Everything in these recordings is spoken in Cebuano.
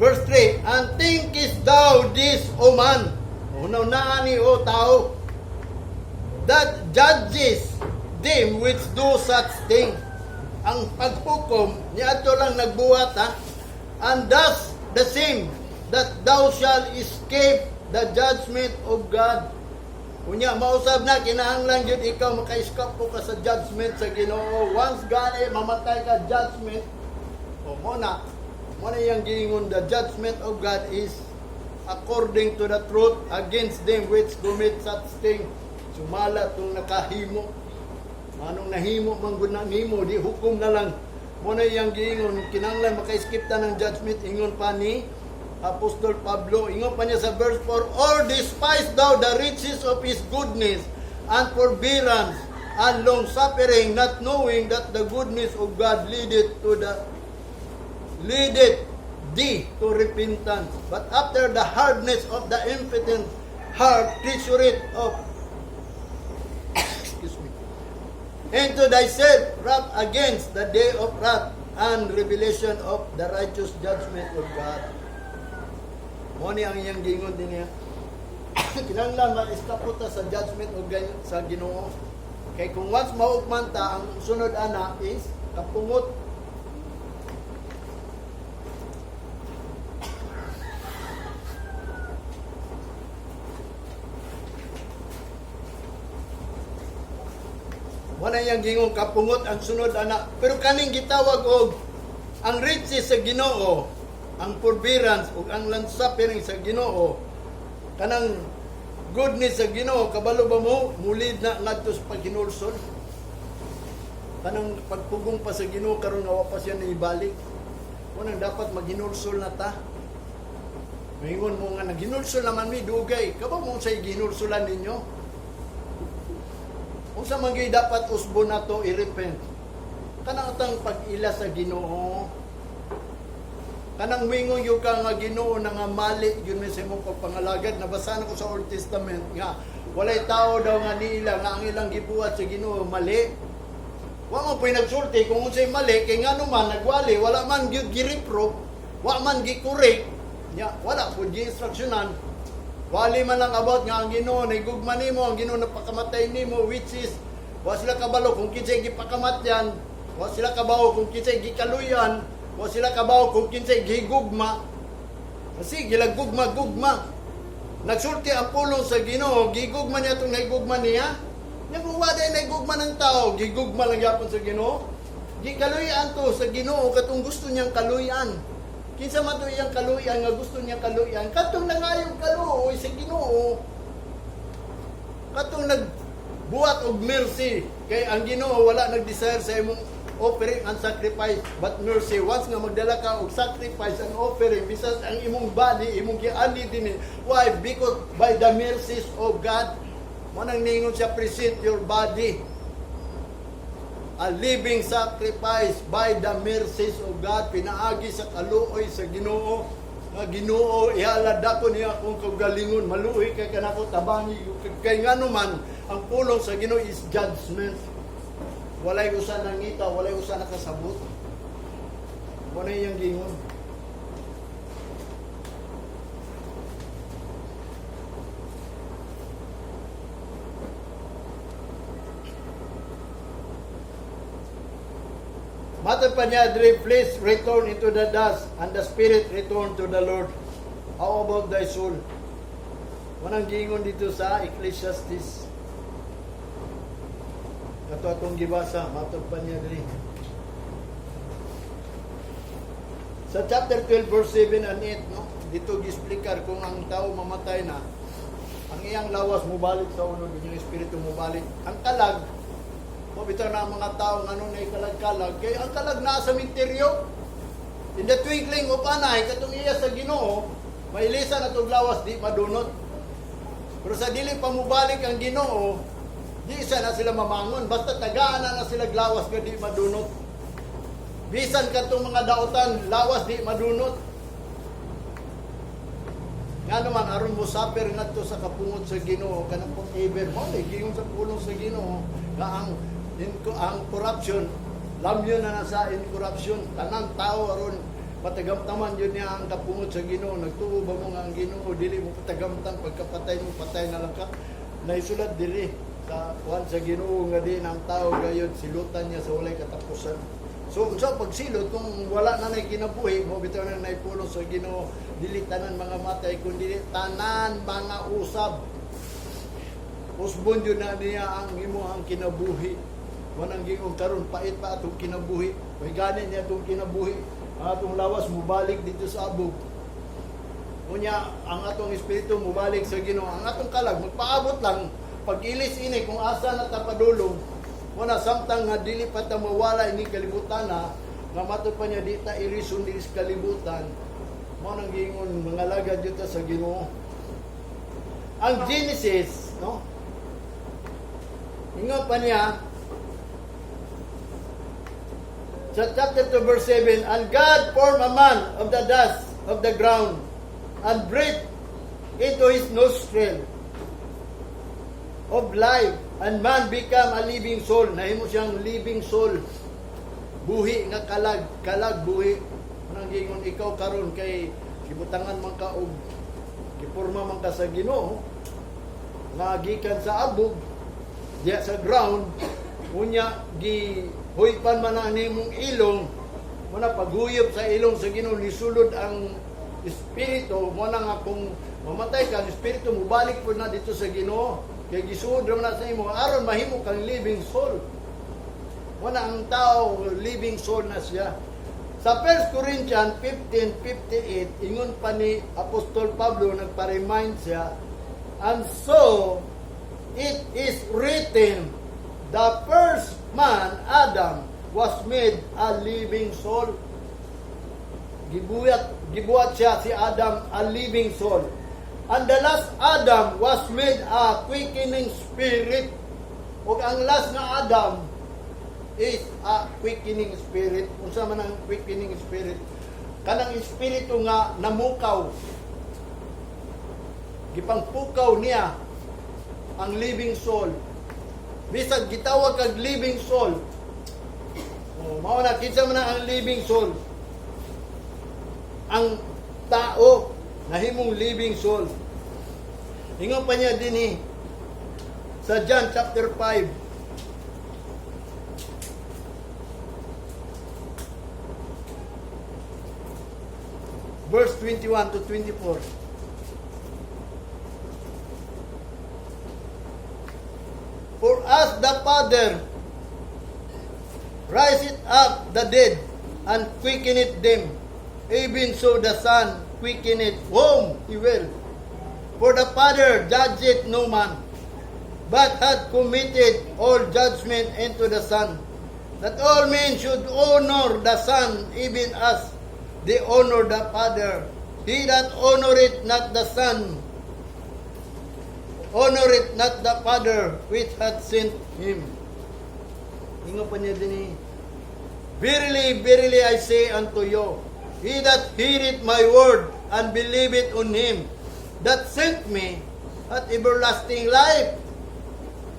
Verse 3, "And thinkest thou this, O man?" Una-unaan ni, o tao, "that judges them which do such thing." Ang paghukom, niadto lang nagbuhat, ha? "And thus the same, that thou shalt escape the judgment of God." Unya, mausab na, kinahanglan gyud ikaw maka-escape po ka sa judgment sa Ginoo. Once gani, mamatay ka, judgment. O, mo na iyang giingon, the judgment of God is according to the truth against them which commit such thing. Sumala tong nakahimo. Manong nahimo man gud na nimo, di hukom na lang. Mo na iyang giingon, kinahanglan maka-escape ta ng judgment, ingon pa ni Apostol Pablo, ingon pa niya sa verse 4, "Or despise thou the riches of his goodness and forbearance and long suffering, not knowing that the goodness of God leadeth thee to repentance? But after the hardness of the impenitent heart, treasure it up," excuse me, "into thyself wrath against the day of wrath and revelation of the righteous judgment of God." Mo ni ang iyang gingon din niya. Kinahanglan ma-escape ta sa judgment of sa Ginoo. Kay kung once maugman ta, ang sunod ana is kapungot. Wala yang gingon, kapungot ang sunod ana. Pero kaning gitawag og ang riches sa Ginoo, ang forbearance ug ang long suffering sa Ginoo, kanang goodness sa Ginoo, kabalo ba mo, mulid na ngadto sa paghinulsol. Kanang pagpugong pa sa Ginoo karon nga wa pa siya naibalik. Unang dapat maghinulsol na ta. Maingon mo nga naghinulsol naman mi dugay. Kabaw mo sa gihinulsulan ninyo? Unsa man gyud dapat usbo nato i-repent? Kanang atang pag-ila sa Ginoo. Kanang mingon gyud ka nga Ginoo na nga mali gyud mi sa imong pagpangalagad. Nabasa na ko sa Old Testament nga walay tao daw nga nila nga ang ilang gibuhat sa Ginoo mali. Wa mo po'y nagsulti kung unsay mali kay ngano man nagwali, wala man gyud gi-reprove, wa man gi-correct, nya wala pud gi-instructionan. Wali man lang about nga ang Ginoo naigugma nimo, ang Ginoo napakamatay nimo, which is wa sila kabalo kung kinsay gipakamatyan, wa sila kabawo kung kinsay gikaluyan, wa sila kabawo kung kinsay gigugma. Kasi gilagugma gugma. Nagsulti ang pulong sa Ginoo, gigugma niya itong naigugma niya. Nya kung wa day naigugma ng tao, gigugma lang gyapon sa Ginoo. Gikaluyan to sa Ginoo katong gusto niyang kaluyan. Kinsa man to iyang kaluyan nga gusto niyang kaluyan? Katong nangayong kaluoy sa Ginoo. Katong nagbuhat og mercy kay ang Ginoo wala nag-desire sa imong offering and sacrifice but mercy. Once nga magdala ka og sacrifice and offering, bisan ang imong body imong giali dinhi. Why? Because by the mercies of God. Mo nang ningon siya, "Present your body a living sacrifice by the mercies of God," pinaagi sa kaluoy sa Ginoo nga, "Ginoo, ihalad ako niya akong kaugalingon, maluoy kay kanako, tabangi." Kay ngano man, ang pulong sa Ginoo is judgment. Walay usa nangita, walay usa nakasabot. Mo na iyang gingon. Matod pa niya, diri, "Flesh return into the dust, and the spirit return to the Lord. How about thy soul?" Wanang giingon dito sa Ecclesiastes. Kato atong gibasa, matod pa niya diri. Sa chapter 12, verse 7 and 8, no? Dito gisplikar kung ang tao mamatay na, ang iyang lawas mubalik sa unod, iyang espiritu mubalik. Ang kalag, mo bitaw na ang mga tao nga na kalag-kalag, kay ang kalag naa sa minteryo. In the twinkling of an eye, katong iya sa Ginoo, mailisa na tong lawas di madunot. Pero sa dili pa mubalik ang Ginoo, di isa na sila mamangon. Basta tagaan na na sila lawas nga di madunot. Bisan katong mga dautan, lawas di madunot. Nga naman, aron mo suffer ngadto sa kapungot sa Ginoo kanang forever mo, giingon sa pulong sa Ginoo nga ang corruption, lamyon na na sa incorruption, tanang tao aron Patagamtaman yun niya ang kapungot sa Ginoo. Nagtuo ba mo nga ang Ginoo dili mo patagamtan? Pagkapatay mo, patay na lang ka. Naisulat diri sa kuan sa Ginoo nga di ang tao gayod silutan niya sa walay katapusan. So unsa pagsilot kung wala na nay kinabuhi mo? Bitaw na naipulong sa Ginoo, dili tanan mga matay kundi tanan mga usab. Usbon yun na niya ang imuhang kinabuhi. Wanang gingon karon pait pa atong kinabuhi. May gani niya atong kinabuhi. Ang atong lawas mubalik dito sa abog. Unya, ang atong espiritu mubalik sa Ginoo. Ang atong kalag magpaabot lang pag-ilis ini kung asa na ta padulong. Muna samtang nga dili pa ta mawala ini kalibutan na nga matud pa niya di ta irison diri sa kalibutan. Mao nang giingon mga lagad jud ta sa Ginoo. Ang Genesis, no? Ingon pa niya sa chapter 2 verse 7, "And God formed a man of the dust of the ground and breathed into his nostril of life, and man become a living soul." Nahimo siyang living soul. Buhi nga kalag, kalag buhi. Anang giingon ikaw karon kay gibutangan man ka og giporma man ka sa Ginoo nga gikan sa abog diya sa ground. Unya gi huypan man na nimong ilong mo na, paghuyop sa ilong sa Ginoo nisulod ang espiritu mo na nga kung mamatay ka, ang espiritu mubalik po na dito sa Ginoo kay gisuod man na sa imo aron mahimo kang living soul. Wala ang tao, living soul na siya. Sa 1 Corinthians 15:58, ingon pa ni Apostol Pablo, nagpa-remind siya, "And so, it is written, the first man, Adam, was made a living soul." Gibuhat siya si Adam a living soul. "And the last Adam was made a quickening spirit." Ug ang last nga Adam is a quickening spirit. Unsa man ang quickening spirit? Kanang espiritu nga namukaw. Gipangpukaw niya ang living soul. Bisag gitawag kag living soul. Oh, mao na, kinsa man na ang living soul? Ang tao nahimong living soul. Ingon pa niya dinhi sa John chapter 5 verse 21 to 24. "For as the Father raiseth up the dead and quickeneth them, even so the Son quickeneth whom he will. For the Father judgeth no man, but hath committed all judgment unto the Son, that all men should honor the Son even as they honor the Father. He that honoreth not the Son, honoreth not the Father which hath sent him." Ingon pa niya din eh, "Verily, verily, I say unto you, he that heareth my word and believeth on him that sent me hath everlasting life,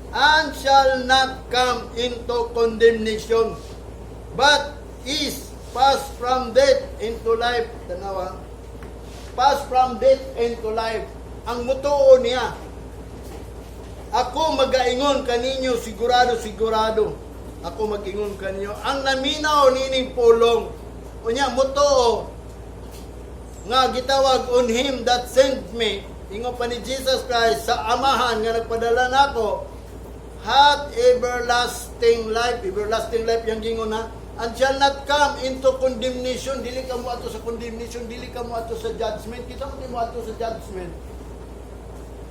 and shall not come into condemnation, but is passed from death into life." Tanawa. Passed from death into life. Ang mutuo niya. Ako magaingon kaninyo, sigurado, sigurado. Ako mag-ingon kaninyo. Ang naminaw nining pulong. Unya, mutuo nga gitawag on him that sent me. Ingon pa ni Jesus Christ sa Amahan nga nagpadala nako, hath everlasting life. Everlasting life yung gingon na. And shall not come into condemnation. Dili ka mo ato sa condemnation, dili ka mo ato sa judgment. Kita mo di mo ato sa judgment.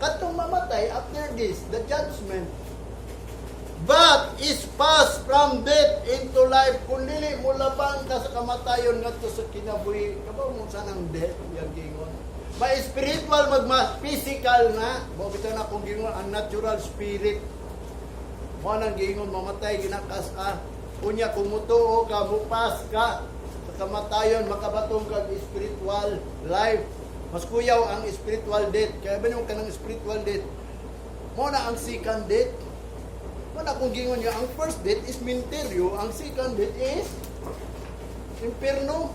Katong mamatay after this, the judgment. But is passed from death into life. Kung dili mo labang ka sa kamatayon ngadto sa kinabuhi, kabaw mo sa nang death, yung gingon. Ma spiritual magma physical na. Mao bitaw na kung gingon ang natural spirit. Mo nang gingon mamatay ginakas ah. Unya kung mutuo ka, mupas ka sa kamatayon, makabatong kag spiritual life. Mas kuyaw ang spiritual death. Kaya ba yung kanang spiritual death? Mo na ang second death. Mo na kung gingon niya, ang first death is minteryo, ang second death is impierno.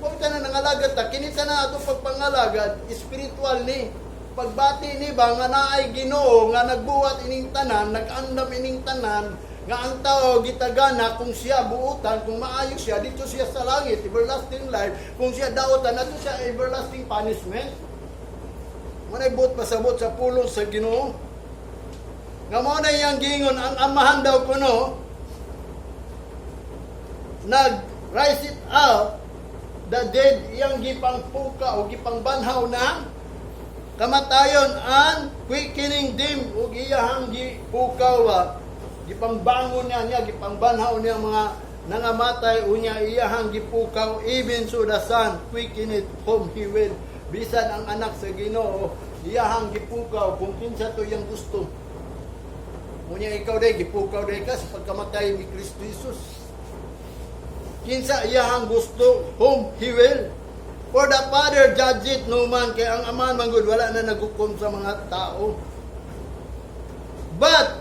Kung ka na nangalagad ta, kini na atong pagpangalagad, spiritual ni. Pagbati ni ba nga naay Ginoo nga nagbuhat ining tanan, nag-andam ining tanan, nga ang tao gitagana kung siya buutan, kung maayo siya, dito siya sa langit, everlasting life. Kung siya dautan, ato siya everlasting punishment. Manay buot pasabot sa pulong sa Ginoo. Nga mao na iyang giingon, ang Amahan daw kuno nag rise it up the dead, iyang gipang puka o gipang banhaw na kamatayon, and quickening them, ug iyahang gipukaw, gipangbangon niya niya, gipangbanhaw niya mga nangamatay, unya iyahang gipukaw. Even so the Son quickeneth whom He will. Bisan ang Anak sa Ginoo, iyahang gipukaw kung kinsa to iyang gusto. Unya ikaw day gipukaw day ka sa pagkamatay ni Kristo Jesus, kinsa iyahang gusto, whom He will. For the Father judgeth no man, kay ang Ama man gud wala na naghukom sa mga tao. But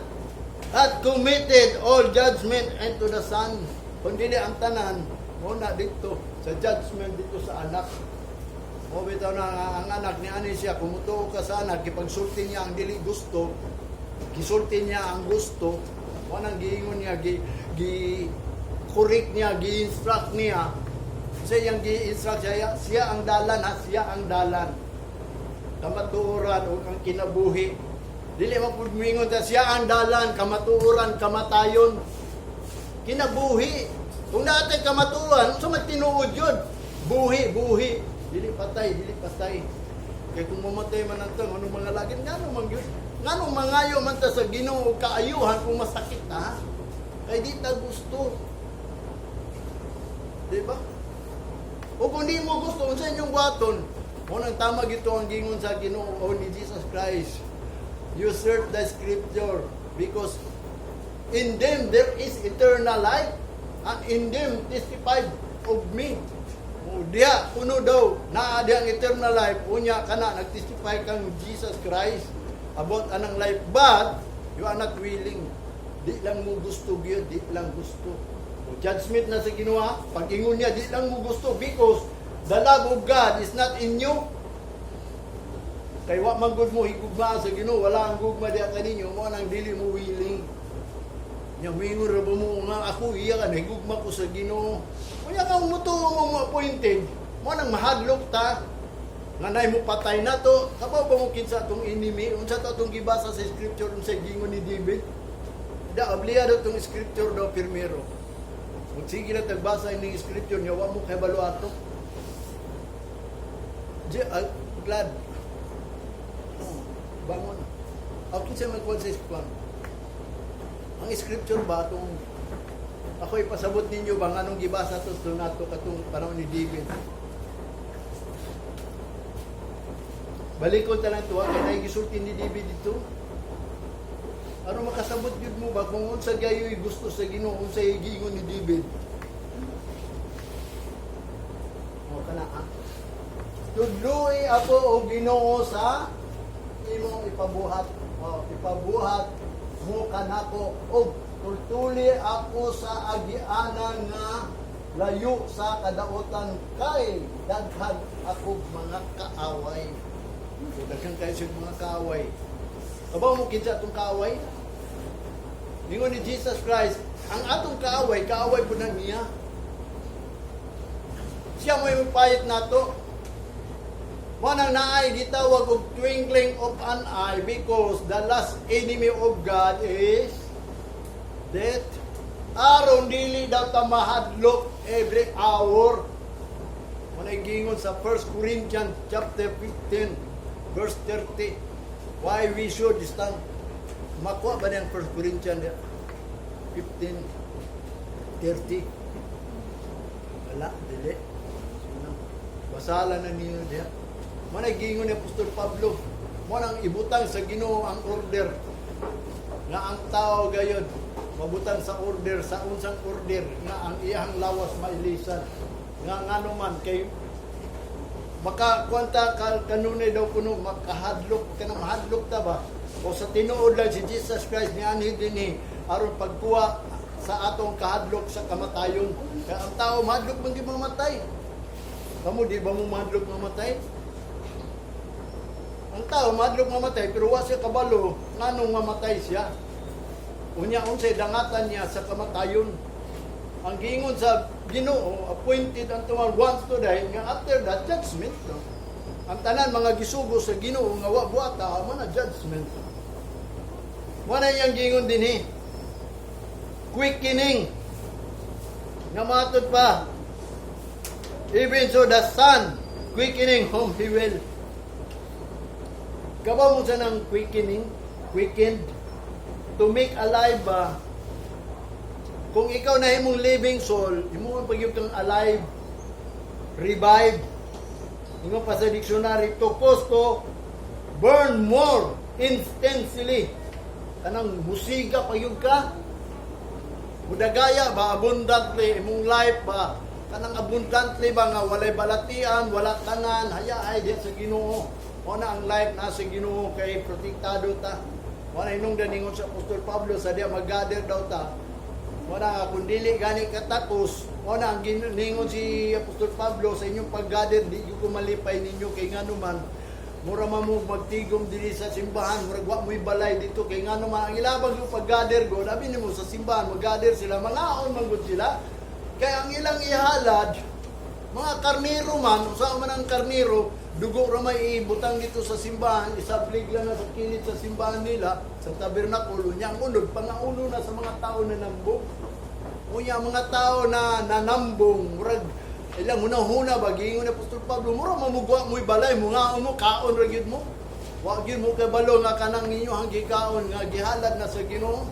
hath committed all judgment unto the Son. Kung dili ang tanan, mo na dito sa judgment dito sa Anak. O bitaw na nga ang Anak ni ani siya, kung mutuo ka sa Anak, gipagsulti niya ang dili gusto, gisulti niya ang gusto, mo nang giingon niya, gi correct niya, gi-instruct niya. Sa iyang gi-instruct siya, siya ang dalan ha, siya ang dalan, kamatuoran o ang kinabuhi. Dili man pud moingon ta siya ang dalan, kamatuoran, kamatayon. Kinabuhi. Kung naa tay kamatuoran, unsa man tinuod yun? Buhi, buhi. Dili patay, dili patay. Kay kung mamatay man ang tao, anong mga lagin? Ngano man yun? Ngano mangayo man ta sa Ginoo og kaayuhan kung masakit ta? Kay di ta gusto. Di ba? O kung di mo gusto, unsa inyong buhaton? Mo nang tama gito ang gingon sa Ginoo o ni Jesus Christ. "You search the scripture because in them there is eternal life, and in them testified of me." O diya, kuno daw, naa diya ang eternal life, unya kana, nagtestify kang Jesus Christ about anang life, but you are not willing. Di lang mo gusto gyud, di lang gusto. O judgment na sa Ginoo, pag ingon niya, di lang mo gusto because the love of God is not in you. Kay wa man gud mo higugma sa Ginoo, wala ang gugma diha kaninyo, mo nang dili mo willing. Nya moingon ra ba mo nga ako iya ka nahigugma ko sa Ginoo? Unya ka mutuo mo mo appointed, mo nang mahadlok ta nga nay mo patay na to. Kabaw ba mo kinsa atong enemy? Unsa to atong gibasa sa scripture, unsa gingon ni David? Da abliya daw tong scripture daw pirmero. Kung sige na tagbasa ining scripture niya, wa mo kabalo ato. Di, glad. Oh, bangon. Ako kinsa man kuwan sa kuwan. Ang scripture ba atong ako ipasabot ninyo ba nganong gibasa to to nato katong panahon ni David? Balikon ta lang tuwa kay naay gisulti ni David dito. Aron makasabot gyud mo ba kung unsa gayoy gusto sa Ginoo, unsa giingon ni David? O kana ah. Tudloi ako o Ginoo sa imong ipabuhat. O, ipabuhat mo kanako og tultuli ako sa agianan nga layo sa kadautan kay daghan ako mga kaaway. So, daghan kayo sa mga kaaway. Kabaw mo kinsa atong kaaway? Ingon ni Jesus Christ, ang atong kaaway, kaaway po na niya. Siya mo yung payit nato. Mo nang naay gitawag og twinkling of an eye because the last enemy of God is death. Aron dili daw ta mahadlok every hour. Mo na gingon sa 1 Corinthians chapter 15 verse 30. Why we should stand. Makuha ba niyang 1 Corinthians 15 30? Wala, dili. Basala na niyo diha. Mo na gingon ni Apostol Pablo. Mo nang ibutang sa Ginoo ang order nga ang tao gayon mabutang sa order, sa unsang order nga ang iyang lawas mailisan nga ngano man kay maka kwanta ka kanunay daw kuno makahadlok kanang mahadlok ta ba. O sa tinuod lang, si Jesus Christ nianhi dinhi aron pagkuha sa atong kahadlok sa kamatayon, kay ang tao mahadlok man gyud mamatay. Kamo, di ba mo mahadlok mamatay? Ang tao mahadlok mamatay pero wa siya kabalo nganong mamatay siya. Unya, unsay dangatan niya sa kamatayon. Ang giingon sa Ginoo, appointed unto man once to die, nga after that judgment. No? Ang tanan mga gisugo sa Ginoo nga wa buhata mo na judgment. Mo na iyang giingon dinhi. Quickening. Nga matod pa. Even so the Son quickening whom He will. Kabaw mo sa ng quickening, quickened, to make alive ba? Kung ikaw na imong living soul, imo ang pagyud kang alive, revive. Ingon pa sa dictionary, to cause to burn more intensely. Kanang musiga pa gyud ka. Mudagaya ba abundantly imong life ba? Kanang abundantly ba nga walay balatian, wala tanan, hayaay diha sa Ginoo. Mo na ang life na sa Ginoo kay protektado ta. Mo na hinungdan ingon sa Apostol Pablo sa diya mag-gather daw ta. Mo na kung dili gani katakos, mo na ang ningon si Apostol Pablo sa inyong pag-gather, di gyud ko malipay ninyo kay ngano man mura man mo magtigom dinhi sa simbahan, murag wa mo'y balay dito kay ngano man ang ilabag yung pag-gather god, abi nimo sa simbahan mag-gather sila, mangaon man gud sila. Kay ang ilang ihalad mga karniro man, usa man ang karniro, dugo ra may ibutang dito sa simbahan, isablig lang na sa kilid sa simbahan nila, sa tabernakulo niya, ang unod, pangaulo na sa mga tao na nambong. Unya, ang mga tao na nanambong, murag ilang huna-huna ba, giingon ni Apostol Pablo, mura mamugwa mo'y balay, mungaon mo, kaon ra gyud mo. Wa gyud mo kabalo nga kanang ninyo ang gikaon nga gihalad na sa Ginoo.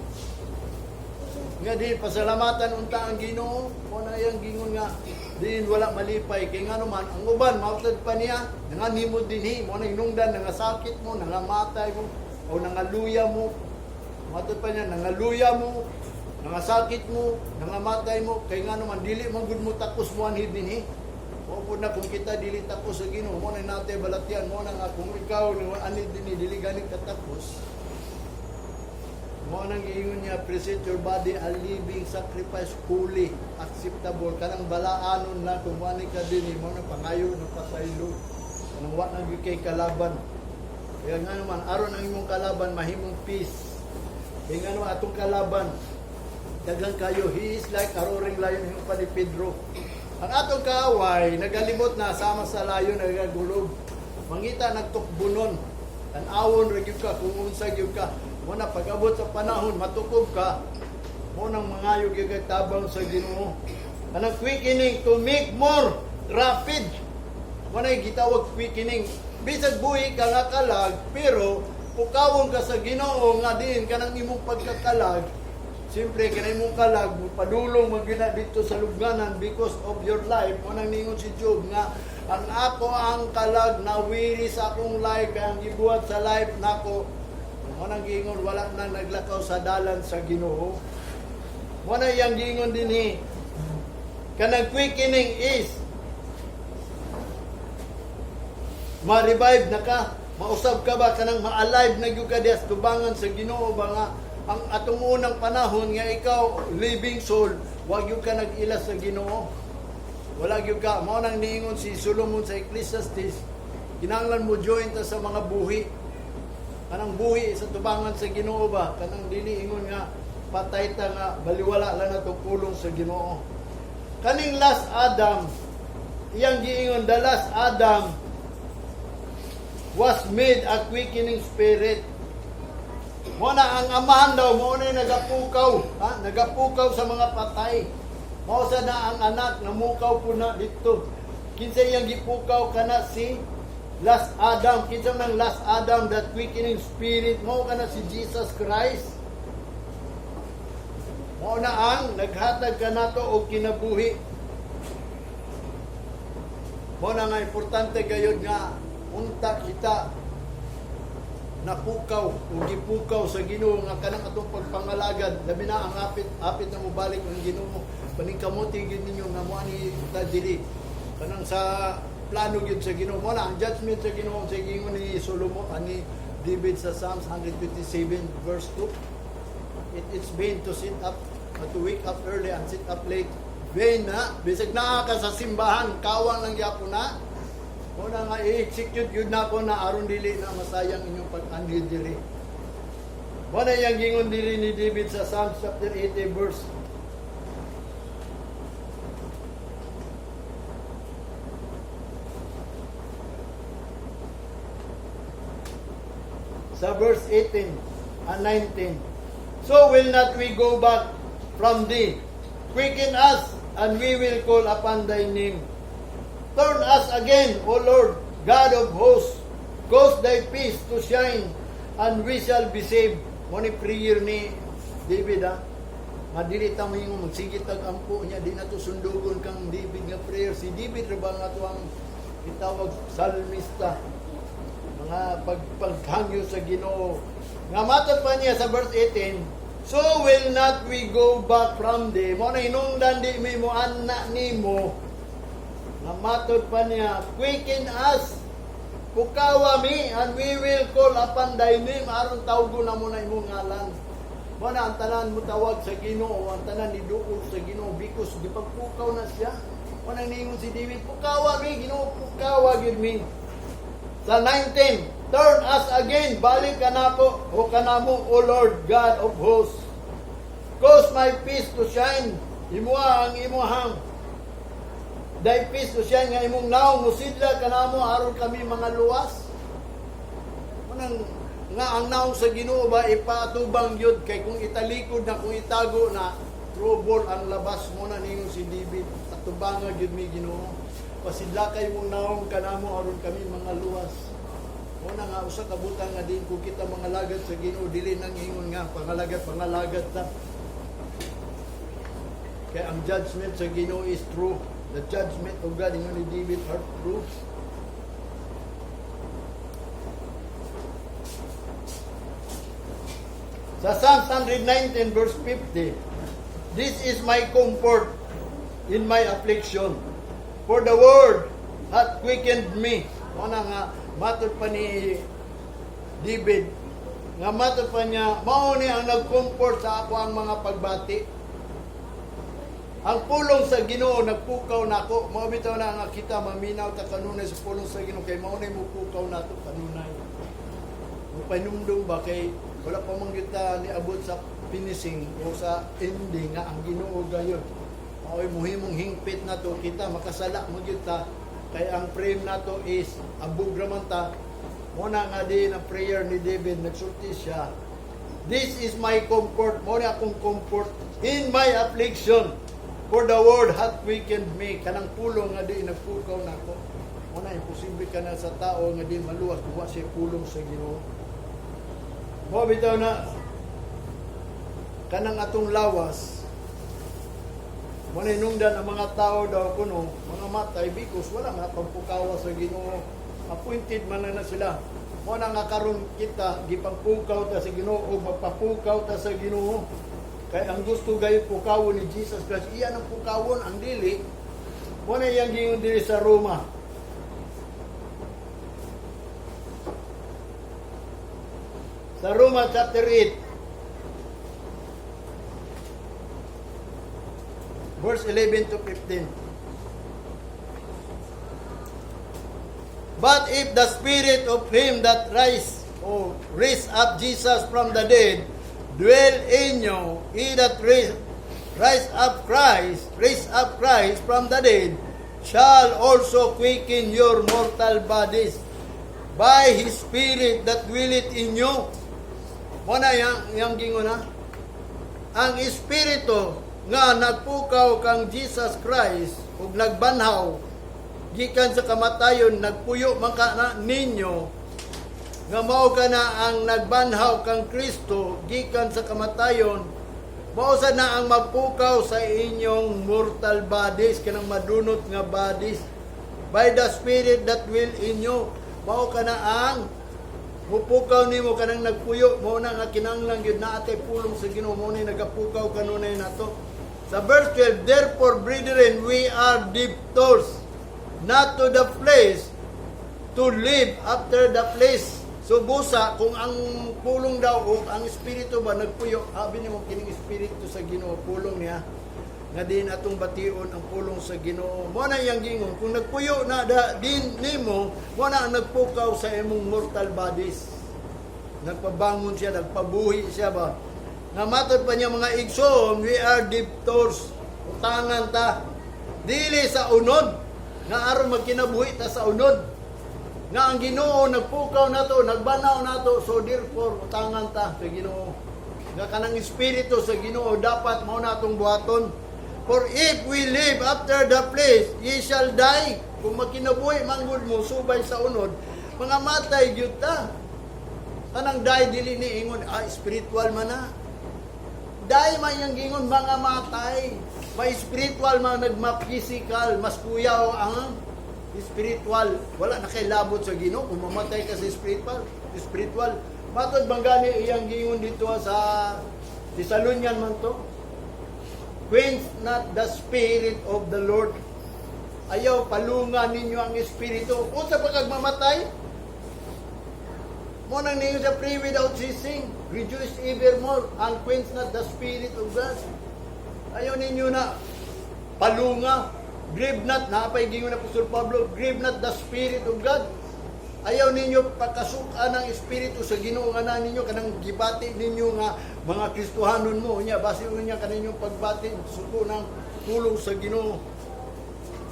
Nga di pasalamatan unta ang Ginoo, mo na iyang gingon nga diin wala malipay kay ngano man ang uban mautad pa niya nanganimo dinhi mo na hinungdan nangasakit mo, nangamatay mo o nangaluya mo. Matod pa niya, nangaluya mo, nangasakit mo, nangamatay mo kay ngano man dili man gud mo takos mo anhi dinhi. Mo pud na kung kita dili takos sa Ginoo, mo na natay balatian mo na nga kung ikaw ni ani dinhi dili gani katakos. Mo nang giingon niya, "Present your body a living sacrifice, holy, acceptable." Kanang balaanon na kung wani ka dinhi, mo na pangayo na pasaylo. Kanang wa na gyud kay kalaban. Kaya nga naman, aron ang imong kalaban, mahimong peace. Kaya nga naman, atong kalaban, daghan kayo, he is like a roaring lion, yung pa ni Pedro. Ang atong kaaway, nagalimot na sama sa lion, nagagulog. Mangita nagtukbunon. Tan-awon ra gyud ka kung unsa gyud ka. Mo na pag-abot sa panahon matukob ka, mo nang mangayo gyud kay tabang sa Ginoo. Kanang quickening, to make more rapid. Mo na gitawag quickening. Bisag buhi ka nga kalag, pero pukawon ka sa Ginoo nga diin kanang imong pagkakalag. Siyempre, kanang imong kalag, padulong man gyud na dito sa lubnganan because of your life. Mo nang ningon si Job nga ang ako ang kalag nawiri sa akong life kay ang gibuhat sa life nako. Mo nang giingon wala nang naglakaw sa dalan sa Ginoo. Mo na iyang giingon dinhi. Kanang quickening is ma-revive na ka, mausab ka ba, kanang ma-alive na gyud ka diha sa tubangan sa Ginoo ba nga ang atong unang panahon nga ikaw living soul, wa gyud ka nag-ila sa Ginoo. Wala gyud ka. Mao nang niingon si Solomon sa Ecclesiastes, kinahanglan mo join ta sa mga buhi. Kanang buhi sa tubangan sa Ginoo ba, kanang dili ingon nga patay ta nga baliwala lang nato pulong sa Ginoo. Kaning last Adam, iyang giingon, the last Adam was made a quickening spirit. Mo na ang Amahan daw, mo na yung nagapukaw, ha? Nagapukaw sa mga patay. Mao sa na ang anak namukaw po na dito. Kinsa iyang gipukaw kana si last Adam, kinsa man last Adam, that quickening spirit, mao kana si Jesus Christ. Mao na ang naghatag kanato og kinabuhi. Mao na nga importante gayud nga unta kita napukaw o gipukaw sa Ginoo nga kanang atong pagpangalagad, labi na ang apit apit na mobalik ang Ginoo. Paningkamuti gyud ninyo nga mo ani ta dili kanang sa plano gyud sa Ginoo. Mo na ang judgment sa Ginoo sa giingon ni Solomon ani David sa Psalms 127 verse 2, "It is vain to sit up to wake up early and sit up late vain na. Bisag naa ka sa simbahan, kawang lang gyapon na. Una nga i-execute yun na ko na aron dili na masayang inyong pag-anhi diri. Mao na iyang gingon diri ni David sa Psalms chapter 80 verse sa verse 18 and 19. "So will not we go back from thee. Quicken us, and we will call upon thy name. Turn us again, O Lord, God of hosts. Cause thy face to shine, and we shall be saved." Mo ni prayer ni David ha. Nga dili ta moingon magsige tag ampo niya, di na to sundugon kang David nga prayer. Si David ra ba nga ato ang gitawag salmista, mga paghangyo sa Ginoo. Nga matod pa niya sa verse 18, "So will not we go back from thee." Mo na hinungdan di mi mo anna nimo. Nga matod pa niya, "Quicken us, pukawa mi, and we will call upon thy name," aron tawgon na mo na imong ngalan. Mo na ang tanan mo tawag sa Ginoo, ang tanan ni duol sa Ginoo because gipagpukaw na siya. Mo nang niingon si David, "Pukawa mi, Ginoo, pukawa gyud mi." Sa 19, "Turn us again, balik ka nako o kanamo, O Lord God of hosts. Cause my face to shine," imuha ang imuhang thy face to shine nga imong naong musidla kanamo aron kami mga luwas. Manang nga ang naong sa Ginoo ba ipatubang gyud kay kung italikod na, kung itago na, trouble ang labas. Mo na ningon si David, "Atubanga gyud mi, Ginoo. Pasidla kay mong naong kanamo aron kami mga luwas." Mo na nga usa ka butang nga din kung kita mga lagad sa Ginoo, dili nang ingon nga pangalagad pangalagad ta. Kay ang judgment sa Ginoo is true. The judgment of God, ingon ni David, are true. Sa Psalms 119 verse 50, "This is my comfort in my affliction, for the word hath quickened me." Mao na nga, matod pa ni David, nga matod pa niya, mao ni ang nag-comfort sa ako ang mga pagbati. Ang pulong sa Ginoo nagpukaw nako. Mao bitaw na nga kita maminaw ta kanunay sa pulong sa Ginoo kay mao nay mupukaw nato kanunay. Mupanumdum ba kay wala pa man kita niabot sa finishing o sa ending nga ang Ginoo gayon. Mao'y muhimong hingpit nato kita makasala man gyud ta kay ang frame nato is abog ra man ta. Mo na nga din ang prayer ni David, nagsulti siya. "This is my comfort," mo ni akong comfort "in my affliction. For the word hath quickened me." Kanang pulong nga di nagpukaw nako. Mo na imposible ka na sa tao nga di maluwas kung wa siya pulong sa Ginoo. Mo bitaw na kanang atong lawas, mo na hinungdan ang mga tao daw kuno mga matay because wala man pagpukawa sa Ginoo. Appointed man na, na sila. Mo na nga karon kita gipangpukaw ta sa Ginoo o magpapukaw ta sa Ginoo. Kay ang gusto gayon pukawon ni Jesus Christ, iyan ang pukawon, ang dili. Mo na iyang gingon diri sa Roma. Sa Roma chapter 8, verse 11 to 15. "But if the spirit of him that raised or raised up Jesus from the dead dwell in you, he that raised up Christ from the dead, shall also quicken your mortal bodies by His Spirit that dwelleth in you." Mo na yang gingon na. Ang espiritu nga nagpukaw kang Jesus Christ ug nagbanhaw gikan sa kamatayon nagpuyo man ka na ninyo, nga mao ka na ang nagbanhaw kang Kristo gikan sa kamatayon, mao sa na ang magpukaw sa inyong mortal bodies, kanang madunot nga bodies, by the Spirit that dwell in you. Mao ka na ang mupukaw nimo kanang nagpuyo. Mo na nga kinahanglan gyud naa tay pulong sa Ginoo, mo na nagapukaw kanunay nato. Sa verse 12, "Therefore, brethren, we are debtors not to the flesh to live after the flesh." So busa kung ang pulong daw o ang espiritu ba nagpuyo, abi nimo kining espiritu sa Ginoo, pulong niya. Nga din atong bation ang pulong sa Ginoo. Mo na iyang gingon, kung nagpuyo na da, din nimo, mo na ang nagpukaw sa imong mortal bodies. Nagpabangon siya, nagpabuhi siya ba. Nga matod pa niya, mga igsoon, we are debtors. Utangan ta. Dili sa unod. Nga aron magkinabuhi ta sa unod. Nga ang Ginoo nagpukaw nato, nagbanaw nato, so therefore utangan ta sa Ginoo. Nga kanang espiritu sa Ginoo dapat mao natong buhaton. For if we live after the flesh, ye shall die. Kung magkinabuhi manggod mo subay sa unod, mga matay gyud ta. Kanang die, dili ni ingon spiritual man na. Die man yang gingon mga matay. May spiritual man nagma-physical, mas kuyaw ang spiritual. Wala na kay labot sa Ginoo kung mamatay ka sa spiritual. Spiritual. Matod bang gani iyang gingon dito sa Thessalonian man to? "Quench not the spirit of the Lord." Ayaw palungan ninyo ang espiritu. Unsa pa kag mamatay? Mo nang ninyo sa "Pray without ceasing. Rejoice evermore and quench not the spirit of God." Ayaw ninyo na palunga. Grieve not, napay gingon na Apostol Pablo, "Grieve not the spirit of God." Ayaw ninyo pagkasukan ng espiritu sa Ginoo nga na ninyo, kanang gibati ninyo nga mga Kristohanon mo nya, basi unya kaninyong pagbati suko ng pulong sa Ginoo.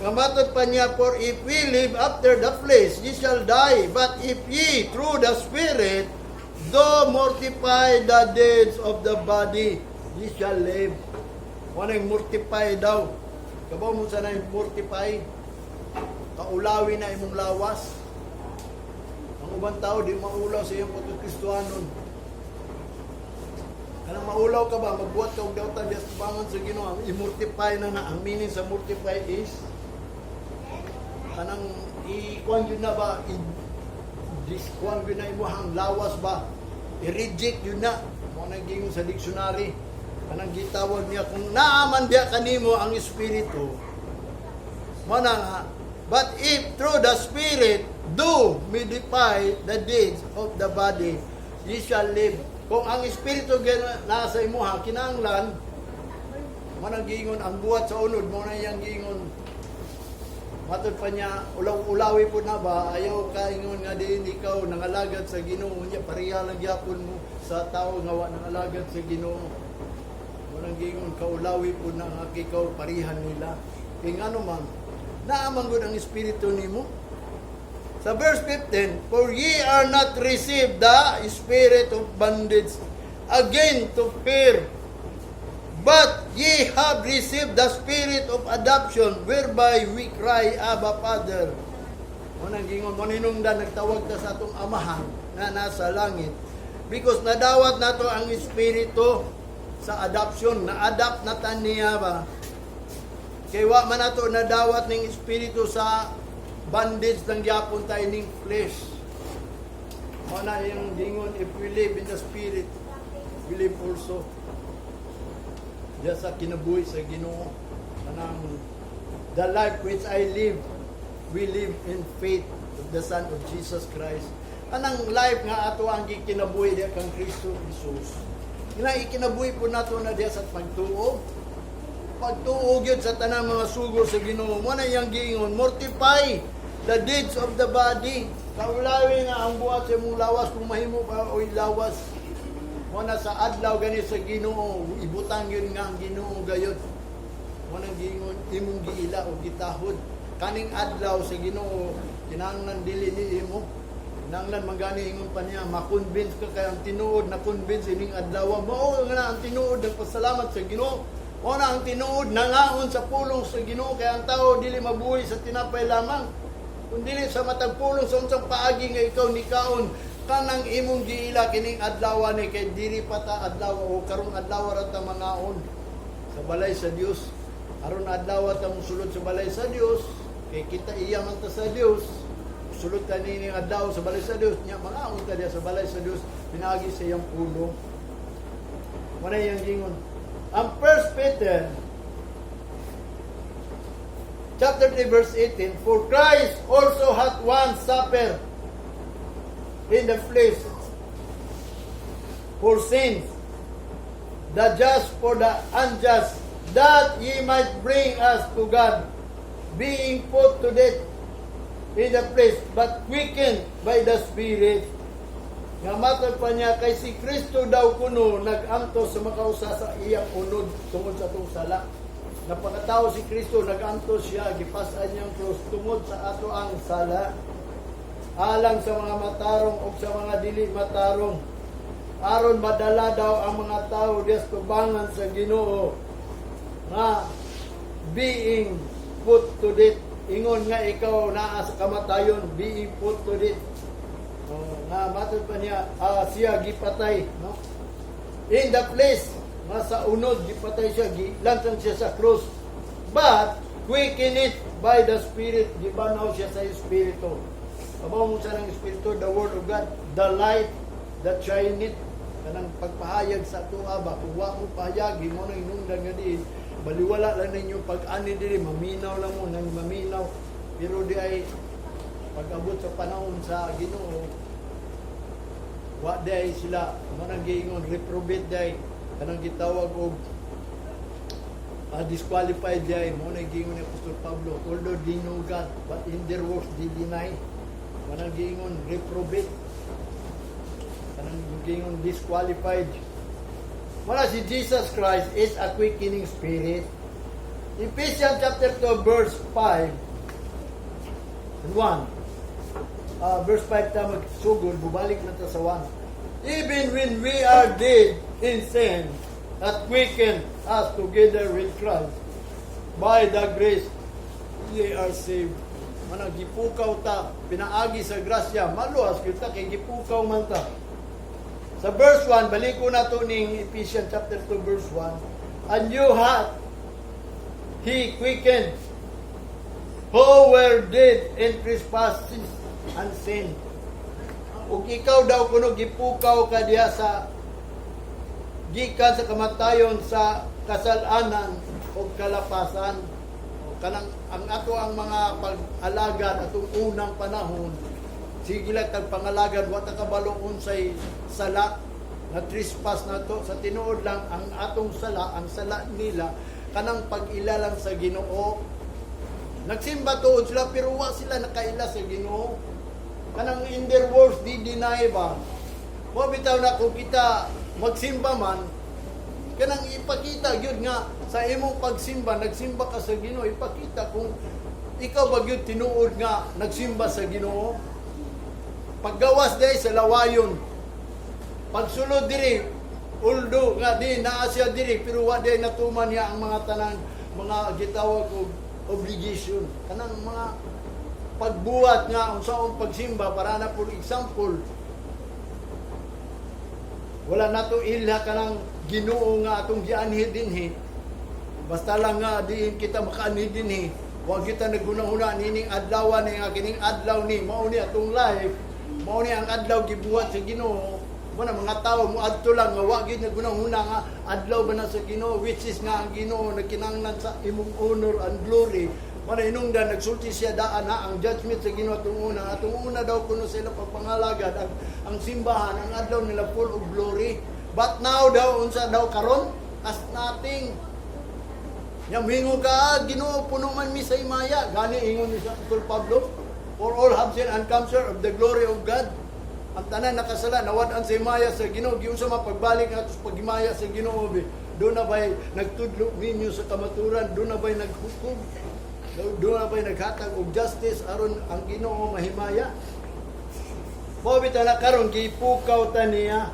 Nga matod pa niya, "For if we live after the flesh, ye shall die. But if ye, through the Spirit, do mortify the deeds of the body, ye shall live." Wala yung mortify daw. Kabaw mo sa na yung mortify? Kaulawi na imong lawas. Ang ubang tao, di maulaw sa iyong pagkakristohanon. Kanang maulaw ka ba, magbuhat ka og dautan diya sa tubangan sa Ginoo, ang i-mortify na na. Ang meaning sa mortify is kanang i-kuan yun na ba, i-diskuan yun na imuhang lawas ba, i-reject yun na. Mo nang gingon sa dictionary. Kanang gitawag niya, kung naaman biya kanimo ang espiritu, mo na nga, "But if through the Spirit do mortify the deeds of the body, ye shall live." Kung ang espiritu nasa imuha, kinahanglan, mo nang gingon, ang buhat sa unod, mo na iyang gingon. Matod pa niya, ulaw-ulawi po na ba, ayaw ka ingon nga diin ikaw nangalagad sa Ginoo niya, pareha lang gyapon mo sa tao nga wa nangalagad sa Ginoo. Walang gingon, kaulawi po na nga ikaw parihan nila. Kaya ngano man, naaman gud ang espiritu nimo. Sa verse 15, "For ye are not received the spirit of bondage again to fear, but ye have received the spirit of adoption, whereby we cry, 'Abba, Father.'" Mo nang gingon, mo ninungdan, nagtawag ta sa atong amahan na nasa langit. Because nadawat nato ang espiritu sa adoption, na-adopt na ta niya ba? Kay wa man nato nadawat ning espiritu sa bondage ng gyapon tayo ning flesh. Mo na yung gingon, if we live in the spirit, we live also. Diya sa kinabuhi sa Ginoo, kanang the life which I live, we live in faith of the Son of Jesus Christ. Anang life nga ato ang gikinabuhi diya kang Kristo Jesus. Ina ikinabuhi po nato na diya sa pagtuo. Pagtuo gyud sa tanang mga sugo sa Ginoo. Mo na iyang giingon, "Mortify the deeds of the body." Kaulawi nga ang buhat sa imong lawas kung mahimo pa oy lawas. Mo na sa adlaw gani sa Ginoo, ibutang yun nga ang Ginoo gayod. Mo nang giingon imong giila o gitahod. Kaning adlaw sa Ginoo kinahanglan dili ni imo. Kinahanglan man gani ingon pa niya, ma-convince ka kay ang tinuod na convince ining adlaw. Mao nga na ang tinuod nagpasalamat sa Ginoo. Mao na ang tinuod nangaon sa pulong sa Ginoo, kay ang tao dili mabuhi sa tinapay lamang kun dili sa matag pulong sa unsang paagi nga ikaw nikaon. Kanang imong giila kining adlaw ni, kay diri pa ta adlaw o karong adlaw ra ta mangaon sa balay sa Dios. Aron adlaw ta mosulod sa balay sa Dios, kay kita iya man ta sa Dios. Sulod ta nining adlaw sa balay sa Dios nya, mangaon ta diya sa balay sa Dios pinaagi sa iyang pulong. Mo na iyang gingon ang First Peter chapter 3 verse 18, "For Christ also hath once suffered in the flesh for sins, the just for the unjust, that That ye might bring us to God, being put to death in the flesh, but quickened by the Spirit. Nga matod pa niya, kay si Kristo daw kuno nag-antos sa makausa sa iyang unod tungod sa atong sala. Napakatao si Kristo, nag-antos siya, gipas-an niyang krus tungod sa ato ang sala. Alang sa mga matarong o sa mga dili matarong. Aron madala daw ang mga tao diya sa tubangan sa Ginoo nga being put to death, ingon nga ikaw naa sa kamatayon, being put to death. Oh, nga matod pa niya, siya gipatay, no, in the flesh, nga sa unod gipatay siya, gilantang siya sa krus, but quicken it by the Spirit, gibanaw siya sa Espiritu. Kabaw mo sa ng Espiritu? The Word of God, the light that shineth, kanang pagpahayag sa atoa ba. Kung wa mo pahayagi mo nang inungdan nga diin baliwala lang ninyo pag-ani diri, maminaw lang mo nang maminaw, pero di ay pag-abot sa panahon sa Ginoo, wa di ay sila manang giingon reprobate, di ay kanang gitawag og disqualified di ay mo na giingon ni Apostol Pablo, "Although they know God, but in their works they deny." Manang giingon reprobate, kanang giingon disqualified. Wala si Jesus Christ is a quickening spirit. Ephesians chapter 2 verse 5 and 1. Verse 5 ta magsugod, bubalik na ta sa 1. Even when we are dead in sin, that quickened us together with Christ. By the grace, ye are saved. Manang gipukaw ta, pinaagi sa grasya, maluwas kita kay gipukaw man ta. Sa verse 1, balik ko na to ning Ephesians chapter 2 verse 1. And you hath He quickened who were dead in trespasses and sin. Ug ikaw daw kuno gipukaw ka diha sa gikan sa kamatayon sa kasalanan o kalapasan. O kanang ang ato ang mga pag-alagad atong unang panahon, sige lang tag pangalagad, wa ta kabalo unsay sala na trespass na to. Sa tinuod lang, ang atong sala, ang sala nila, kanang pag-ila lang sa Ginoo. Nagsimba tuod sila pero wa sila nakaila sa Ginoo. Kanang in their words di deny ba. Wa bitaw na kung kita magsimba man, kanang ipakita gyud nga sa imong pagsimba, nagsimba ka sa Ginoo, ipakita kung ikaw ba gyud tinuod nga nagsimba sa Ginoo. Paggawas dai sa lawayon. Pagsulod diri, uldo nga di naa siya diri pero wa di natuman niya ang mga tanan mga gitawag og obligation. Kanang mga pagbuhat nga unsaon pagsimba. Para na, for example, wala nato ilha kanang Ginoo nga atong gianhi dinhi. Basta lang nga diin kita makaanhi dinhi, wa kita nagunahuna nining adlaw ni nga kining adlaw ni mao ni atong life, mao ni ang adlaw gibuhat sa Ginoo. Wala, mga tao mo adto lang nga wa gid nagunahuna nga adlaw ba na sa Ginoo, which is nga ang Ginoo nagkinahanglan sa imong honor and glory. Mana hinungdan nagsulti siya daan ha ang judgment sa Ginoo atong una daw kuno sila pagpangalagad, ang simbahan, ang adlaw nila full of glory. But now daw, unsa daw karon? As nothing. Nya moingon ka, "Ah, Ginoo, puno man mi sa himaya." Gani ingon ni Apostol Pablo, "For all have sinned and come short of the glory of God." Ang tanan nakasala, nawad-an sa himaya sa Ginoo. Giunsa man pagbalik nato sa paghimaya sa Ginoo be? Doon na ba'y nagtudlo ninyo sa kamaturan? Doon na ba'y naghukom? Doon na ba'y naghatag og justice aron ang Ginoo mahimaya? Mao bitaw na karon gipukaw ta niya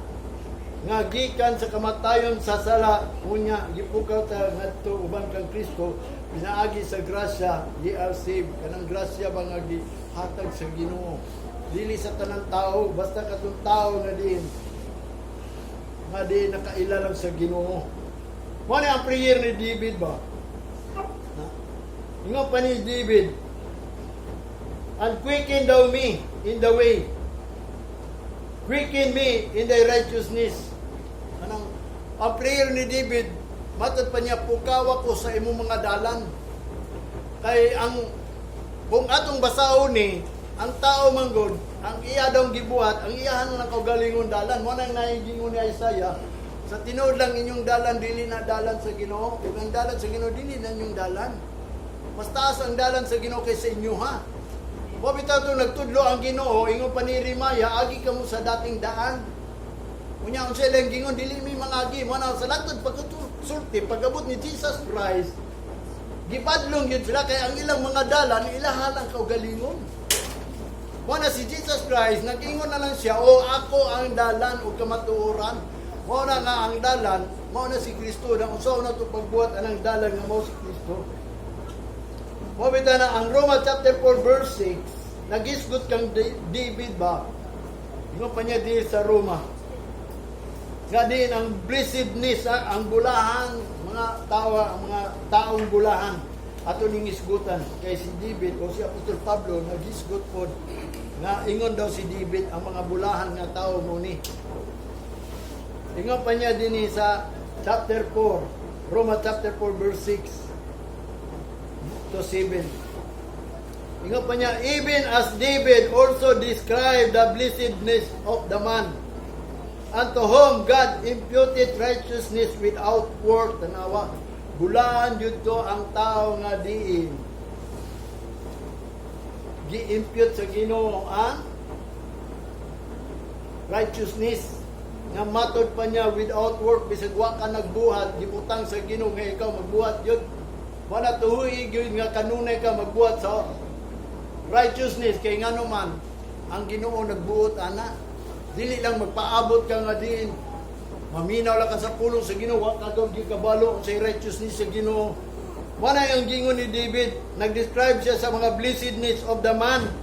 nga gikan sa kamatayon sa sala, unya gipukaw ta ngadto uban kang Kristo. Pinaagi sa grasya ye are saved. Kanang grasya ba nga gihatag sa Ginoo, dili sa tanang tao, basta katong tao nga diin nakaila lang sa Ginoo. Mo ni ang prayer ni David ba na? Ingon pa ni David, "And quicken thou me in the way, quicken me in thy righteousness." Anong ang prayer ni David, matod pa niya, "Pukawa ko sa imong mga dalan." Kay ang kung atong basahon ni, ang tao manggod, ang iya daw gibuhat, ang iyahan lang kaugalingon dalan. Mo nang naigingon ni Isaiah sa Sa tinuod lang, inyong dalan dili na dalan sa Ginoo, ug ang dalan sa Ginoo dili na inyong dalan. Mas taas ang dalan sa Ginoo kaysa inyo, ha. Wa bitaw to nagtudlo ang Ginoo, ingon pa ni Jeremiah, "Agi kamo sa dating daan." Unya unsa ilang gingon? "Dili mi mangagi." Mo na sa langtod pagsulti, pag-abot ni Jesus Christ, gibadlong yun sila kay ang ilang mga dalan ilaha lang kaugalingon. Mo na si Jesus Christ, nag-ingon na lang siya, "O ako ang dalan ug kamatuoran." Mo na nga ang dalan, mao na si Kristo. Na unsa na to pagbuhat anang dalan nga mao si Kristo? Mo bitaw na ang Roma chapter 4 verse 6, nagisgot kang David ba? Ingon pa niya di sa Roma. Nga din ang blessedness, ang bulahan, mga tao, ang mga taong bulahan. Ato ning isgutan kay si David o si Apostol Pablo nagisgot pod nga ingon daw si David ang mga bulahan nga tao mo ni. Ingon pa niya dinhi sa chapter 4, Roma chapter 4 verse 6 to 7. Ingon pa niya, "Even as David also described the blessedness of the man, unto whom God imputed righteousness without work." Tanawa, bulahan jud to ang tao nga diin gi-impute sa Ginoo ang righteousness nga matod pa niya without work, bisag wa ka nagbuhat, gibutang sa Ginoo nga ikaw magbuhat yun. Wala tuhoy gyud nga kanunay ka magbuhat sa righteousness kay ngano man ang Ginoo nagbuot ana. Dili lang magpaabot ka nga diin maminaw lang ka sa pulong sa Ginoo, wa ka gyud kabalo sa righteousness sa Ginoo. Wala yung gingon ni David, nag-describe siya sa mga blessedness of the man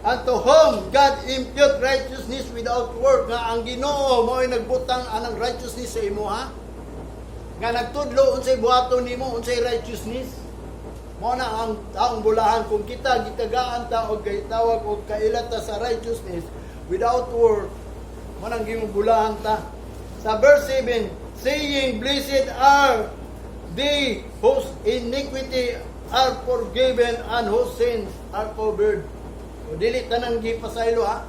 unto whom God impute righteousness without work, nga ang Ginoo mao'y nagbutang anang righteousness sa imo, ha, nga nagtudlo unsay buhaton nimo, unsay righteousness. Mao na ang taong bulahan kung kita gitagaan ta og gitawag og kaila ta sa righteousness without work. Mao nang gimong bulahan ta. Sa verse 7, saying, "Blessed are they whose iniquity are forgiven and whose sins are covered." O dili tanang gipasaylo, ha,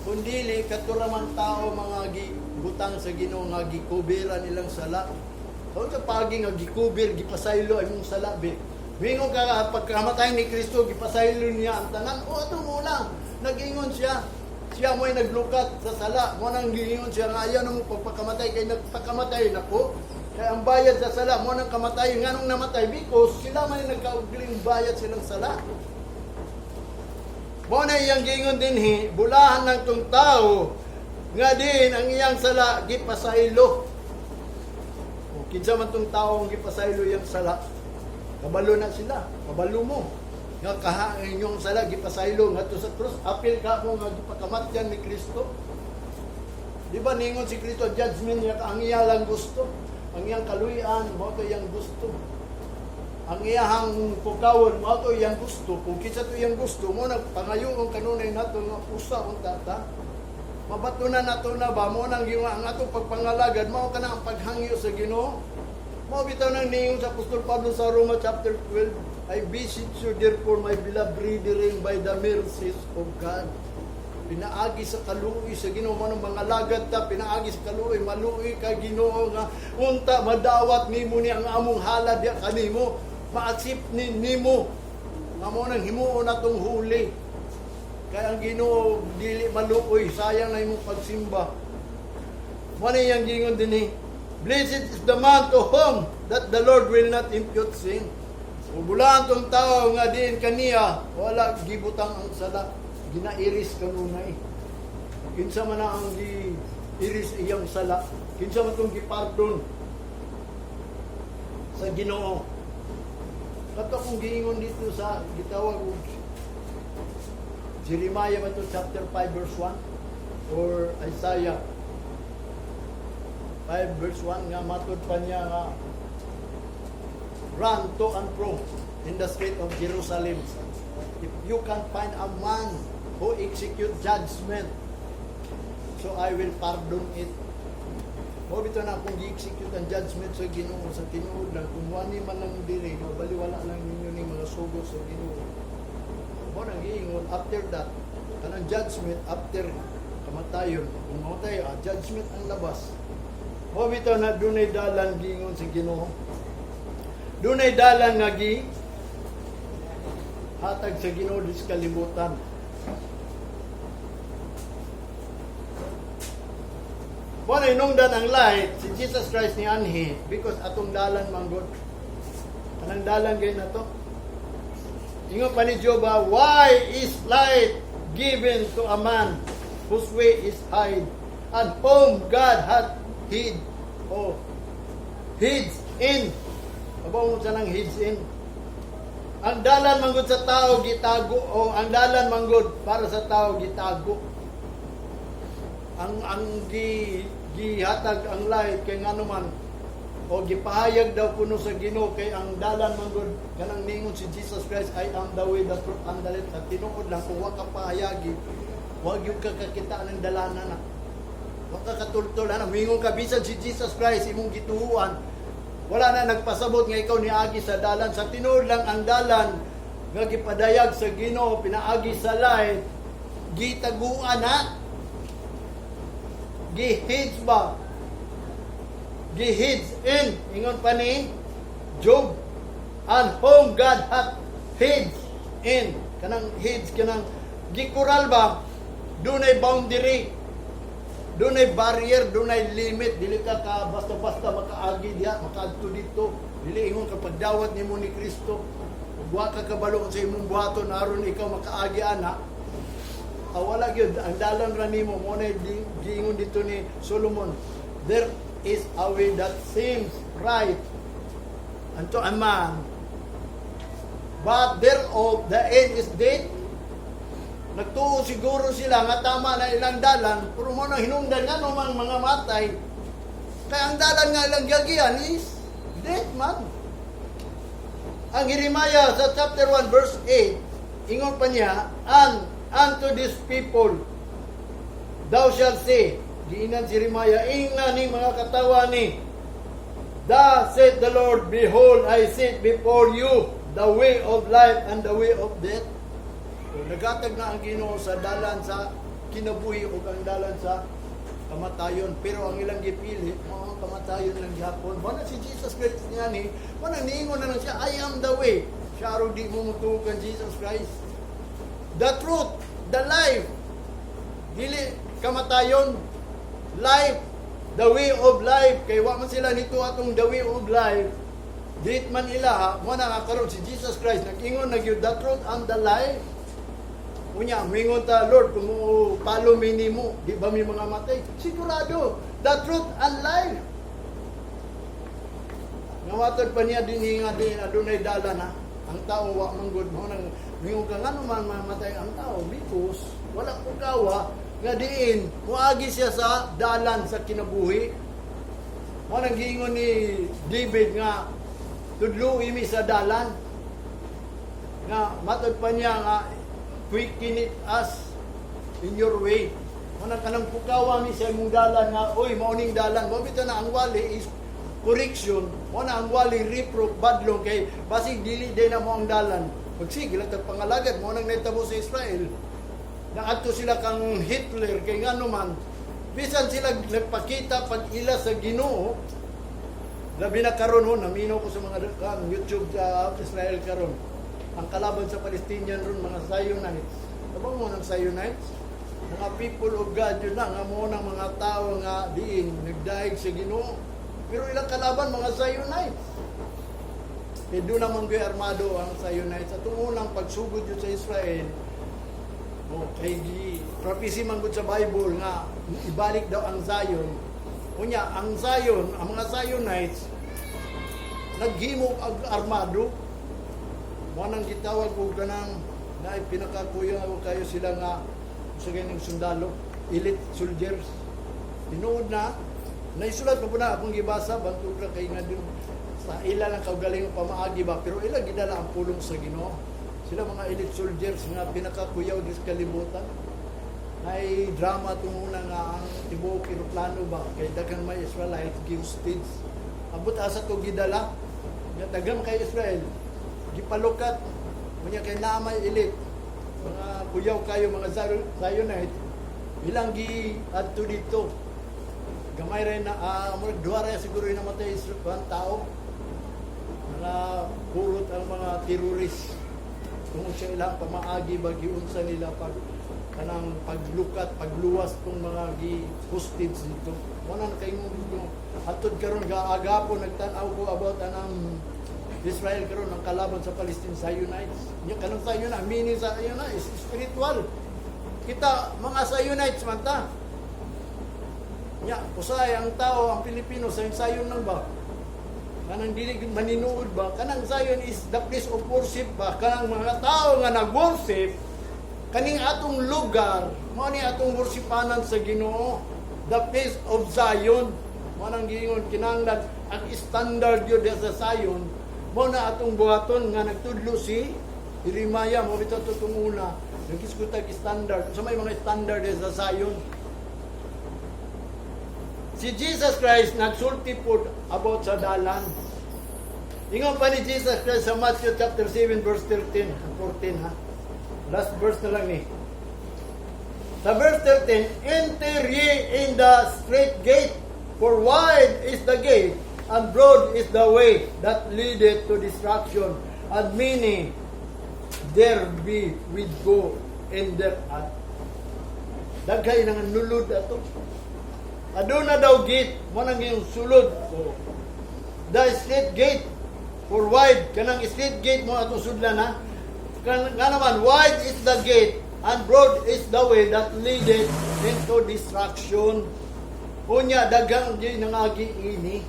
kundili kato ramang tao mga gibutang sa Ginoo nga gikuberan nilang sala. So sa pagi nga gikuber, gipasaylo ay mong sala be. Mingon ka pagkamatay ni Kristo, gipasaylo niya ang tanan. O ato mo lang. Nag-ingon siya. Siya mo'y naglukat sa sala. Mo nang giingon siya nga ayaw na mo pagpakamatay kay nagpakamatay nako. Kay ang bayad sa sala mo nang kamatay. Nganong namatay? Because sila man yung nagkaugling bayad silang sala. Mo na iyang giingon dinhi, bulahan ng tong tao nga din ang iyang sala gipasaylo. O kinsa man tong tao ang gipasaylo iyang sala? Kabalo na sila, kabalo mo. Nga kaha ang inyong sala gipasaylo ngadto sa krus, apil ka mo nga gipakamatyan ni Kristo. Di ba ningon si Kristo, judgment niya ang iya lang gusto. Ang iyang kaluyan, mao to iyang gusto. Ang iyahang pukawon, mao to iyang gusto. Kung kinsa to iyang gusto, mo nagpangayoon kanunay nato nga usa unta ta. Mabato na nato na ba mo nang giwa ang atong pagpangalagad, mao kana ang paghangyo sa Ginoo. Mao bitaw nang ningon sa Apostol Pablo sa Roma chapter 12, "I beseech you therefore, my beloved brethren, by the mercies of God." Pinaagi sa kaluoy sa Ginoo man ang mga lagad ta, pinaagi sa kaluoy, maluoy ka Ginoo nga unta madawat nimo ni ang among halad diya kanimo, ma-accept ni nimo nga mo nang himuon natong huli. Kay ang Ginoo dili maluoy, sayang na imong pagsimba. Mo na iyang gingon dinhi. "Blessed is the man to whom that the Lord will not impute sin." Bulahan tong tao nga diin kaniya wala gibutang ang sala, ginairis kanunay. Kinsa man na ang gi-iris iyang sala? Kinsa man tong gipardon sa Ginoo? Kato akong giingon dito sa gitawag og Jeremiah ba to, chapter 5 verse 1 or Isaiah 5 verse 1, nga matud pa niya nga "Run to and fro in the street of Jerusalem. If you can find a man who execute judgment, so I will pardon it." Mo bitaw na kung gi-execute ang judgment sa Ginoo sa tinuod lang, kung wani man lang diri, mabaliwala lang ninyo ning mga sugo sa Ginoo. Mo nang giingon after that, kanang judgment after kamatayon, kung mamatay, judgment ang labas. Mao bitaw na dunay dalan giingon sa Ginoo. Dunay dalan nga gi hatag sa Ginoo sa kalibutan. Mao na hinungdan ang light si Jesus Christ ni anhi because atong dalan manggod. Kanang dalan gay na to. Ingon pa ni Job, "Why is light given to a man whose way is hid, and whom God hath hid?" Oh, hids in. Aba mo sa nang hids in. Ang dalan manggod sa tao gitago o ang dalan manggod para sa tao gitago. Ang gi gihatag ang light kay ngano man o gipahayag daw kuno sa Ginoo kay ang dalan manggod kanang ningon si Jesus Christ, "I am the way, the truth, and the life." Sa tinuod lang, kung wa ka pahayagi, wa gyud ka kakita ng dalanan na. Wa ka katultol ana, mingon ka bisan si Jesus Christ imong gituohan, wala na nagpasabot nga ikaw niagi sa dalan. Sa tinuod lang, ang dalan nga gipadayag sa Ginoo pinaagi sa light, gitaguan na, gihids ba, gihids in. Ingon pa ni Job, "And whom God hath hids in." Kanang hids, kanang gikural ba, dunay boundary, dunay barrier, dunay limit. Dili ka ka basta-basta makaagi diha, makaadto dito. Dili ingon ka pagdawat nimo ni Kristo ug wa ka kabalo sa imong buhaton aron ikaw makaagi ana. Ah, wala gyud, ang dalan ra nimo. Mo na giingon dito ni Solomon, "There is a way that seems right unto a man, but thereof the end is death." Nagtuo siguro sila nga tama na ilang dalan, pero mo na hinungdan nga no mga matay. Kaya ang dalan nga ilang giagian is death man. Ang Jeremiah sa chapter 1 verse 8, ingon pa niya, "And unto this people thou shalt say," giingnan si Jeremiah, ingna ni mga katawa ni, "Thus saith the Lord, behold, I set before you the way of life and the way of death." So, nagatag na ang Ginoo sa dalan sa kinabuhi ug ang dalan sa kamatayon. Pero ang ilang gipili, mao ang kamatayon lang gihapon. Mao na si Jesus Christ niya ni, mao na niingon na lang siya, "I am the way." Siya aron di mo mutuo kang Jesus Christ. The truth, the life. Dili kamatayon, life, the way of life. Kay wa man sila nito atong the way of life. Dit man ila, mo na nga karon si Jesus Christ nag-ingon na gyud, the truth and the life. Unya, mingon ta, "Lord, kung mo follow mi nimo, di ba mi mga matay?" Sigurado, the truth and life. Nga matod pa niya din nga din adunay dalan ha. Ang tao wa man gud mo nang mingon ka ngano man mamatay ang tao, because wala ko kawa nga diin muagi siya sa dalan sa kinabuhi. Mo nang giingon ni David nga tudloi mi sa dalan. Nga matod pa niya nga "Quicken it us in your way." Mo nang kanang pukawa mi sa imong dalan nga oy mao ning dalan. Mo bitaw na ang wali is correction, mo na ang wali reproof, badlong, kay basig dili din na mo ang dalan. Magsige lang tag pangalagad. Mo nang nahitabo sa Israel. Naadto sila kang Hitler kay ngano man bisan sila nagpakita pag ila sa Ginoo. Labi na karon ho, naminaw ko sa mga kan, YouTube sa Israel karon. Ang kalaban sa Palestinian ron mga Zionites. Kabalo mo ng Zionites? Mga people of God yun na, nga mo ng mga tao nga diin nagdaig sa Ginoo. Pero ilang kalaban mga Zionites. Kaya doon naman ko'y armado ang Zionites. At unang pagsugod yun sa Israel, oh, kay gi prophecy man gud sa Bible nga ibalik daw ang Zion. Unya, ang Zion, ang mga Zionites naghimo og armado. Mo nang gitawag og kanang na pinakakuya ko kayo sila nga sa ganing sundalo, elite soldiers. Tinuod na naisulat pa po na akong gibasa, bantog ra kay nga dun sa ila lang kaugaling pamaagi ba, pero ila gidala ang pulong sa Ginoo. Sila mga elite soldiers nga pinakakuyaw di sa kalibutan. Nay drama tunguna nga ang tibuok eroplano ba kay daghan may Israelites gi-hostage. Abot asa to gidala. Nga daghan kay Israel gipalukat. Unya kay naa may elite mga kuyaw kayo mga Zionites ilang gi adto dito. Gamay rin na, murag duha ra siguro yung namatay sa kuan tao. Mga kurot ang mga terrorist. Tungod sa ilang pamaagi ba, giunsa nila pag kanang paglukat, pagluwas tong mga gi hostage dito. Wala na kayong dito. Atod karon gaagapon nagtan-aw ko about anang Israel karon ang kalaban sa Palestine, Zionites. Nya kanang Zionite, meaning sa Zionite is spiritual. Kita mga Zionites man ta. Nya, usahay ang tao, ang Pilipino, sa sayon lang ba? Kanang dili gyud maninuod ba? Kanang Zion is the place of worship ba? Kanang mga tao nga nag-worship, kaning atong lugar, mao ni atong worshipanan sa Ginoo. The place of Zion. Mao nang giingon kinahanglan ang standard gyud sa Zion. Mao na atong buhaton nga nagtudlo si Jeremiah mo bitaw tutong una. Nag-isgutag standard. Sa may mga standard sa Zion. Si Jesus Christ nagsulti po about sa dalan. Ingon pa ni Jesus Christ sa Matthew chapter 7 verse 13 and 14 ha. Last verse na lang ni. Sa verse 13, "Enter ye in the strait gate, for wide is the gate, and broad is the way that leadeth to destruction, and many there be which go in thereat." Daghay nang nulod ato. Aduna daw gate, mo nang yung sulod. So, the strait gate, for wide, kanang strait gate mo atong sudlan ha. Kan, nga naman, wide is the gate, and broad is the way that leadeth into destruction. Unya, daghang di nangagi ini.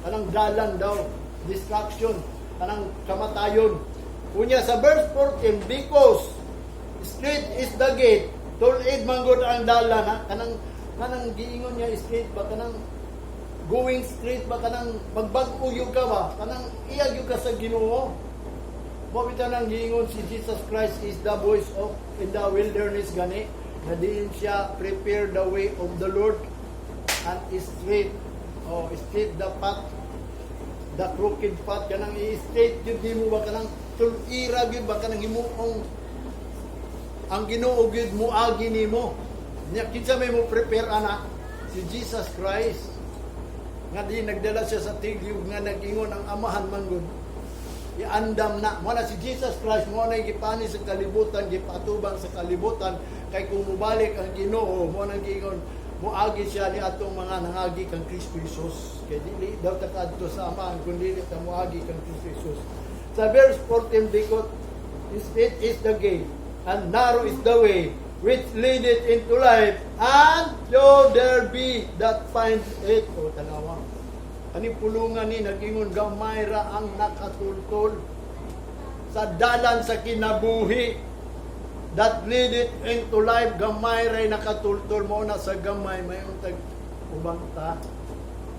Kanang dalan daw, destruction, kanang kamatayon. Unya sa verse 14, because strait is the gate, tul-id manggod ang dalan ha, kanang giingon niya straight ba, kanang going straight ba, kanang magbag-o gyud ka ba, kanang iya gyud ka sa Ginoo. Mo bitaw nang giingon si Jesus Christ is the voice of in the wilderness gani na diin siya prepare the way of the Lord and straight, oh, straight the path, the crooked path. Kanang i-straight gyud nimo ba, kanang tul-ira gyud ba, kanang himuong ang Ginoo gyud moagi nimo. Nya kinsa may mo prepare ana? Si Jesus Christ nga di nagdala siya sa tigyo nga nag-ingon ang Amahan manggod iandam na mo na si Jesus Christ. Mo na gipani sa kalibutan, gipatubang sa kalibutan, kay kung mobalik ang Ginoo, mo nang giingon moagi siya ni atong mga nangagi kang Kristo Jesus, kay dili daw ta kadto sa Amahan kun dili ta moagi kang Kristo Jesus. Sa verse 14, because strait is the gate and narrow is the way which leadeth into life, and few there be that find it. O tanawa. Ani pulungan ni nag-ingon gamay ra ang nakatultol sa dalan sa kinabuhi that leadeth into life. Gamay ra nakatultol. Mo na sa gamay may untag ubang ta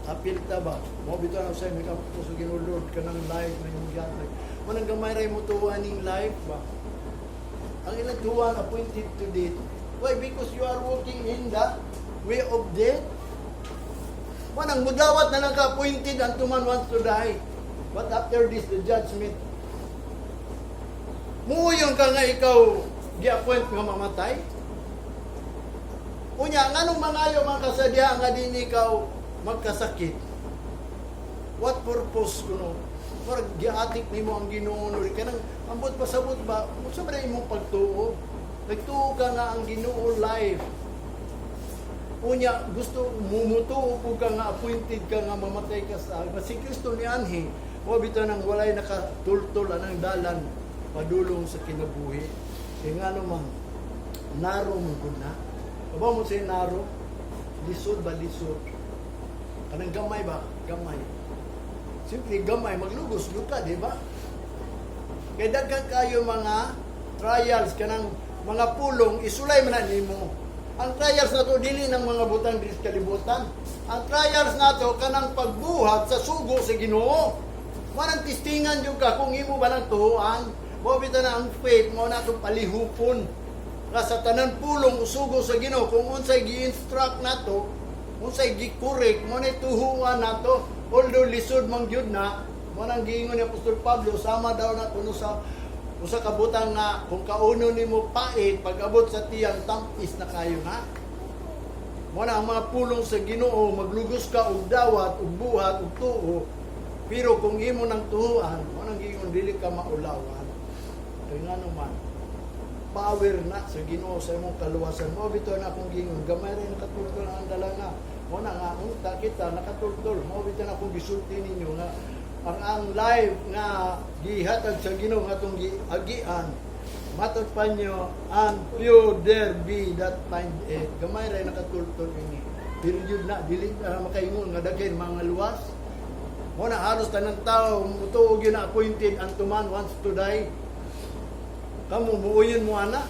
apil ta ba. Mo bitaw na sa may kampo sa Ginoo, Lord, kanang life na imong gihatag mo nang gamay ra mo tuwa ning life ba. Ang ilang tuwa, appointed to death. Why? Because you are walking in the way of death. Manang mudawat na lang ka, appointed unto man once to die. But after this, the judgment. Muuyon ka nga ikaw gi-appoint nga mamatay? Unya, nganong mangayo man ka sa diha nga din ikaw magkasakit? What purpose kuno? Murag giatik nimo ang Ginoo no kanang ambot pasabot ba? Unsa ba imong pagtuo? Nagtuo ka nga ang Ginoo life. Unya, gusto mumutuo po ka nga appointed ka nga mamatay ka sa si Kristo ni anhi. O bitaw nang walay nakatultol anang dalan padulong sa kinabuhi. Kaya nga naman, narrow man gud na. Aba mo sa narrow, lisod ba, lisod? Kanang gamay ba? Gamay. Simple gamay, maglugos ka, di ba? Kaya daghan kayo mga trials, kanang mga pulong, isulay man na nimo. Ang trials nato dili ng mga butang diri sa kalibutan. Ang trials nato kanang pagbuhat sa sugo sa Ginoo. Manang testingan jud ka kung imo ba nang tuohan. Mo bitaw na ang faith mo na itong palihupon. Nga sa tanan pulong usugo sa Ginoo, kung unsay gi-instruct nato, unsay gi-correct mo na tuhuan nato. Although lisod man gyud na, mo nang giingon ni Apostol Pablo, sama daw na kuno sa usa ka butang nga kung kauno nimo pait, pag-abot sa tiyang tamis na kayo na. Mo na ang mga pulong sa Ginoo, maglugos ka og dawat, og buhat, og tuo. Pero kung imo nang tuhuan, mo nang giingon dili ka maulawan. Kay ngano man, power na sa Ginoo sa imong kaluwasan. Mo bitaw na akong giingon, gamay ra nakatultol ang dala nga. Mo na nga unta kita nakatultol. Mo bitaw na akong gisulti ninyo nga ang life nga gihatag sa Ginoo nga atong giagian, matod pa nyo, "And few there be that find it." Gamay ra nakatultol ini. Pero yun na, dili na makaingon nga daghan mga luwas. Mo na halos tanang tao mutuo gyud na appointed unto man once to die. Kamo muuyon mo ana.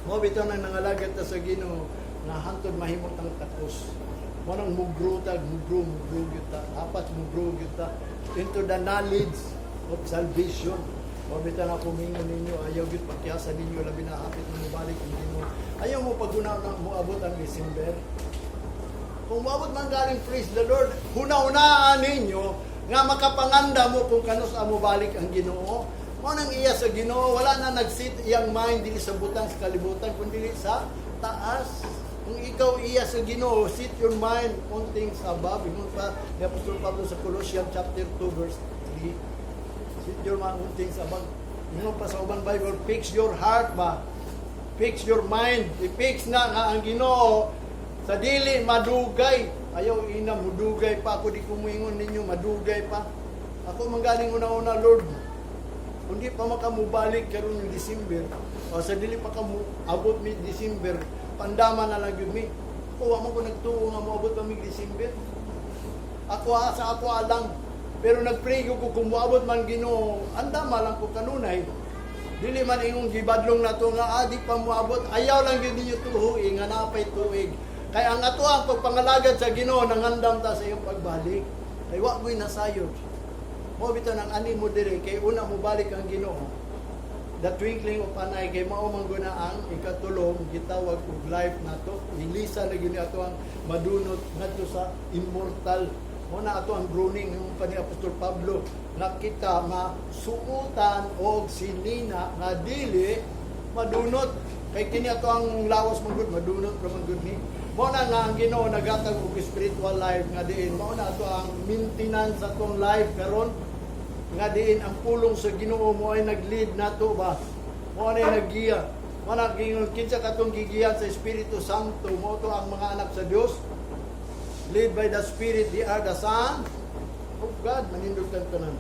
Mo bitaw nang nangalagad ta sa Ginoo nga hantod mahimot ang takos. Mo nang mugro tag mugro mugro gyud ta. Dapat mugro gyud ta into the knowledge of salvation. Mo bitaw na kumingon ninyo, ayaw gyud pakyasa ninyo, labi na hapit mo mobalik ang Ginoo. Ayaw mo paguna na moabot ang December. Kung moabot man galing, praise the Lord, huna-hunaan ninyo nga makapanganda mo kung kanus mo balik ang Ginoo. Mo nang iya sa Ginoo, wala na nag-sit iyang mind dili sa butang sa kalibutan kundi sa taas. Kung ikaw iya sa Ginoo, sit your mind on things above. Ingon pa ni Apostol Pablo sa Colossians chapter 2 verse 3. Sit your mind on things above. Ingon pa sa uban Bible, fix your heart ba? Fix your mind. I-fix na nga ang Ginoo sa dili madugay. Ayaw ina, mudugay pa ako, di ko muingon ninyo, madugay pa. Ako manggaling una-una, "Lord, kundi pa makamubalik karon ng December, o sa dili pa ka abot mi December, pandama na lang gyud mi." Ako, wa man ko nagtuo nga moabot pa mi December. Ako ha, sa ako alang. Pero nagpray ko kung moabot man Ginoo, andama lang ko kanunay. Dili man ingong gibadlong nato nga di pa moabot. Ayaw lang gyud ninyo tuhui nga napay tuig. Kay ang ato ang pagpangalagad sa Ginoo, nangandam ta sa iyong pagbalik. Kay wa mo'y nasayod. Mo bitaw nang ani mo diri kay una mo balik ang Ginoo. The twinkling of an eye, kay mao man guna ang ikatulong gitawag og life nato. Ilisa na gyud ni ato ang madunot ngadto sa immortal. Mo na ato ang groaning yung pa ni Apostol Pablo nga kita masuotan og sinina nga dili madunot, kay kini ato ang lawas man gud madunot ra man gud ni. Mo na nga ang Ginoo nagatag og spiritual life nga diin mao na ato ang maintenance sa atong life karon, nga diin ang pulong sa Ginoo mo ay nag-lead nato ba, mo ay naggiya. Mo na gingon, kinsa katong gigiyan sa Espiritu Santo, mo to ang mga anak sa Dios. Lead by the Spirit, they are the son of God. Manindog tanan.